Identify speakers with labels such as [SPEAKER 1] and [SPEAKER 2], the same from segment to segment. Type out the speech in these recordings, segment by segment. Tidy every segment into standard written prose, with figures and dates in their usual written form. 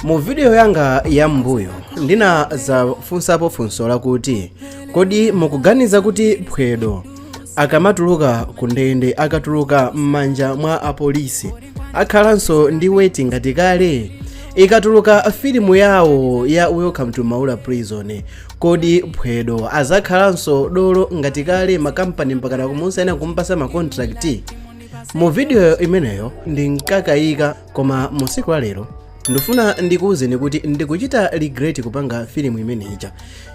[SPEAKER 1] Mu video yanga ya mbuyo ndinazafunsapo funso lakuti, kodi mukuganiza kuti Phwedo akamatuluka ku ndende, akatuluka m'manja mwa apolisi, akhalanso ndi weight ngati kale? Ikatuluka filimu yawo ya Welcome to Maula Prison, kodi Phwedo azakhalanso dolo ngati kale, makampani mpakana kumusaina, kumpasa ma contract? Mu video imeneyo ndinkakayika, koma mu tsiku la lero ndifuna ndikuwuzeni kuti ndikuchita regret kupanga filimu imeneyi,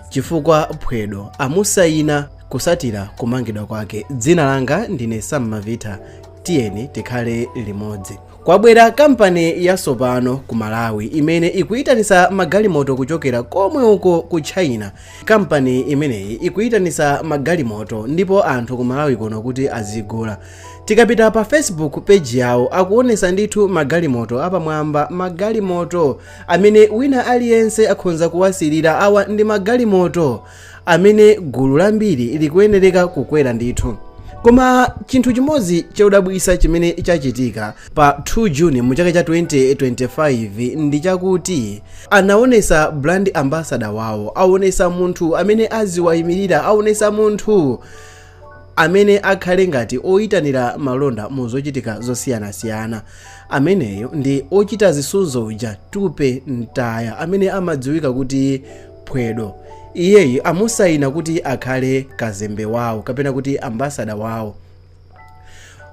[SPEAKER 1] chifukwa Phwedo amusayina kusatira kumangidwa kwake. Dzina langa ndine Sam Mavita, tiyeni tikhale limodzi. Kwabwera kampani yatsopano ku Malawi imene ikuyitanisa magalimoto kuchokera komwe uko ku China. Kampani imeneyi ikuyitanisa magalimoto ndipo anthu ku Malawi kuno kuti azigula. Tikapita pa Facebook page yawo, akuonesa ndithu magalimoto apamwamba, magalimoto amene wina aliyense akhonza kuwasilira. Awa ndi magalimoto amene gulu lambiri likuyenereka kukwera ndithu. Koma chinthu chimodzi chodabwisa chimene chachitika pa 2 June mu chaka cha 2025 ndi chakuti anaonesa brand ambassador wawo, aonesa munthu amene aziwayimirira, aonesa munthu amene akhale ngati oyitanira malonda mu zochitika zosiyanasiyana. Ameneyo ndi ochita zisudzo uja, Tupe Mtaya, amene amadziwika kuti Phwedo. Iyeyi amusayina kuti akhale kazembe wawo kapena kuti ambassador wawo.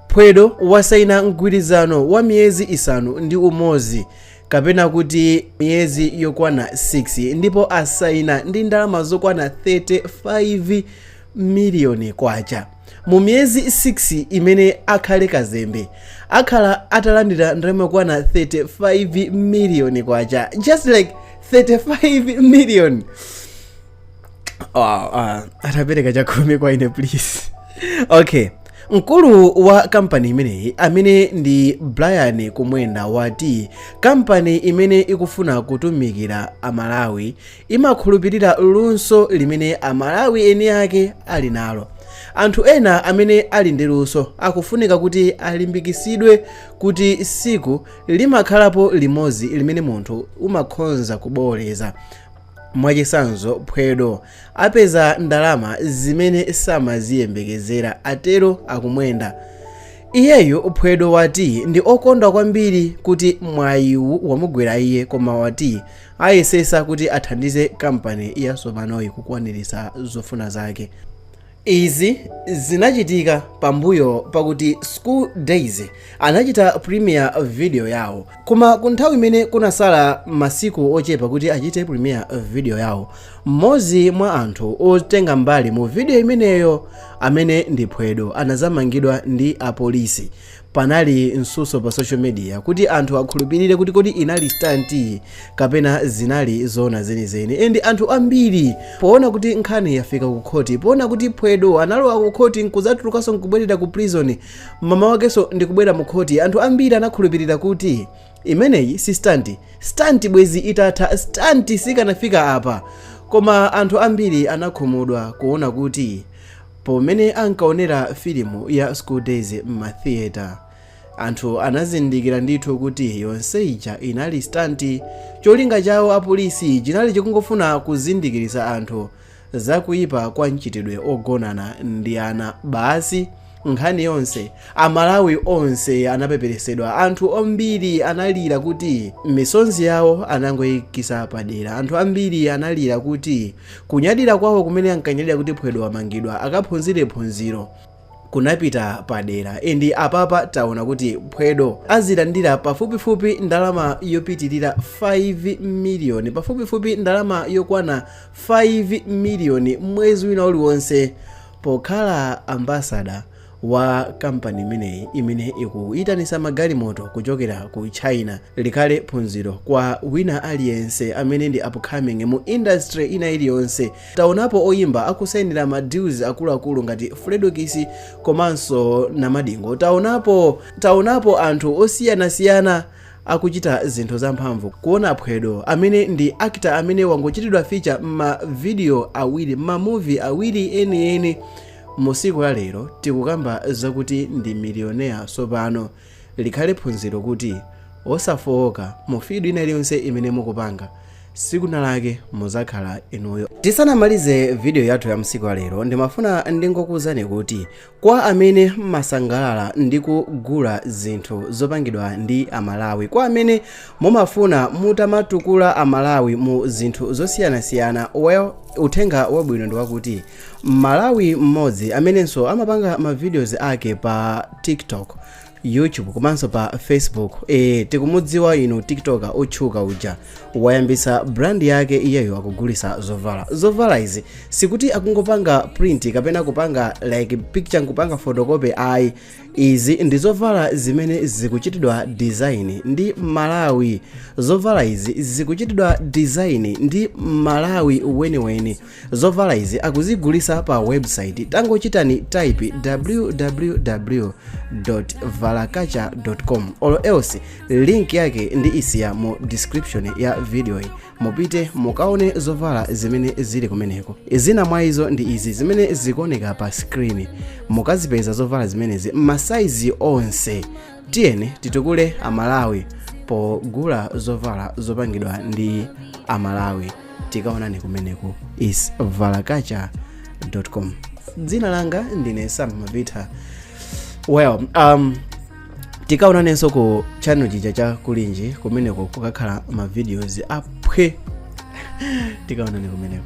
[SPEAKER 1] Phwedo wasayina mgwirizano wa miyezi 6 kapena kuti miyezi yokwana 6, ndipo asayina ndi ndalama zokwana 35 miliyoni kwacha. Mu miyezi 6 imene akhale kazembe, akhala atalandira ndalama yokwana 35 miliyoni kwacha, just like 35 million. Oh, atapereka chakhumi kwa ine, please. Okay, mkulu wa kampani imeneyi amene ndi Brian Kumwenda wati kampani imene ikufuna kutumikira Amalawi imakhulupirira luso limene Amalawi eni ake ali nalo. Anthu ena amene ali ndi luso akufunika kuti alimbikisidwe, kuti siku limakhalapo limodzi limene munthu umakhonza kuboleza. Mwachisanzo, Phwedo apeza ndalama zimene samaziyembekezera, atero aKumwenda. Iyeyo Phwedo wati ndi okondwa kwambiri kuti mwayiwu wamugwera iye, koma wati ayesesa kuti athandize kampani yatsopanoyi kukwaniritsa zofuna zake. Izi zinachitika pambuyo pakuti School Days anachita premiere video yawo, koma ku nthawi imene kunasala masiku ochepa kuti achite premiere video yawo, mmodzi mwa anthu otenga mbali mu video imeneyo, amene ndi Phwedo, anazamangidwa ndi apolisi. Panali msuso pa social media kuti anthu akhulupirire kuti kodi inali stunt kapena zinali zona zenizeni. And anthu ambiri poona kuti nkhani yafika ku khoti, poona kuti Phwedo analowa ku khoti nkuzatulukanso, nkubwerera ku prison, mama wakenso ndikubwera mu khoti, anthu ambiri anakhulupirira kuti imeneyi si stunt. Stunt bwezi itatha, stunt sikanafika apa. Koma anthu ambiri anakhumudwa kuona kuti pomene ankaonera filimu ya School Days m'ma theatre, anthu anazindikira ndithu kuti yonse ija inali stunt. Cholinga chawo apolisi chinali chikungofuna kuzindikirisa anthu zakuyipa kwa mchitidwe ogonana ndi ana basi. Nkhani yonse, Amalawi onse anapeperesedwa. Anthu ambiri analira kuti misonzi yawo anangoyikisa padera. Anthu ambiri analira kuti kunyadira kwawo kumene ankanyadira kuti Phwedo wamangidwa akaphunzire phunziro kunapita padera. And apapa taona kuti Phwedo azilandira pafupifupi ndalama yopitirira 5 miliyoni, pafupifupi ndalama yokwana 5 miliyoni mwezi wina uliwonse, pokhala ambassador wa kampani imeneyi imene ikuyitanisa magalimoto kuchokera ku China. Likhale phunziro kwa wina aliyense amene ndi upcoming mu industry ina iliyonse. Taonapo oyimba akusayinira ma deals akuluakulu ngati Fredokiss komanso Namadingo. Taonapo anthu osiyanasiyana akuchita zinthu zamphamvu. Kuona Phwedo amene ndi actor amene wangochitidwa feature m'ma video awiri, m'ma movie awiri enieni, mu siku la lero tikukamba zakuti ndi millionaire. Sopano likhale phunziro kuti Osafowoka mu field ina iliyonse imene mukupanga, siku lake muzakhala inuyo. Tisanamalize video yathu ya msiku wa lero, ndimafuna ndingokuwuzani kuti kwa amene mmasangalala ndi kugula zinthu zopangidwa ndi Amalawi, kwa amene mumafuna mutamatukula Amalawi mu zinthu zosiyanasiyana, well, uthenga wabwino ndi wakuti Malawi mmodzi amenenso amapanga ma videos ake pa TikTok, YouTube komanso pa Facebook, tikumudziwa inu, TikToker otchuka uja, wayambisa brand yake. Iyeyo akugulisa zovala. Zovala izi sikuti akungopanga print kapena kupanga like picture nkupanga photocopy, ayi. Izi ndi zovala zimene zikuchitidwa design ndi Malawi. Zovala izi zikuchitidwa design ndi Malawi weniweni. Zovala izi akuzigulisa pa website. Tangochitani type www.valakacha.com or else link yake ndi isiya mu description ya video iyi. Mupite mukaone zovala zimene zili kumeneko. Zina mwa izo ndi izi zimene zikuoneka pa screen. Mukazipeza zovala zimenezi m'masaizi onse. Tiyeni titukule Amalawi pogula zovala zopangidwa ndi Amalawi. Tikaonani kumeneko, is valakacha.com. Dzina langa ndine Sam Mavita. Well, tikaonanenso ku channel chija cha Kulinji. Kumeneko kukakhala ma videos aphwe. Tikaonani kumeneko.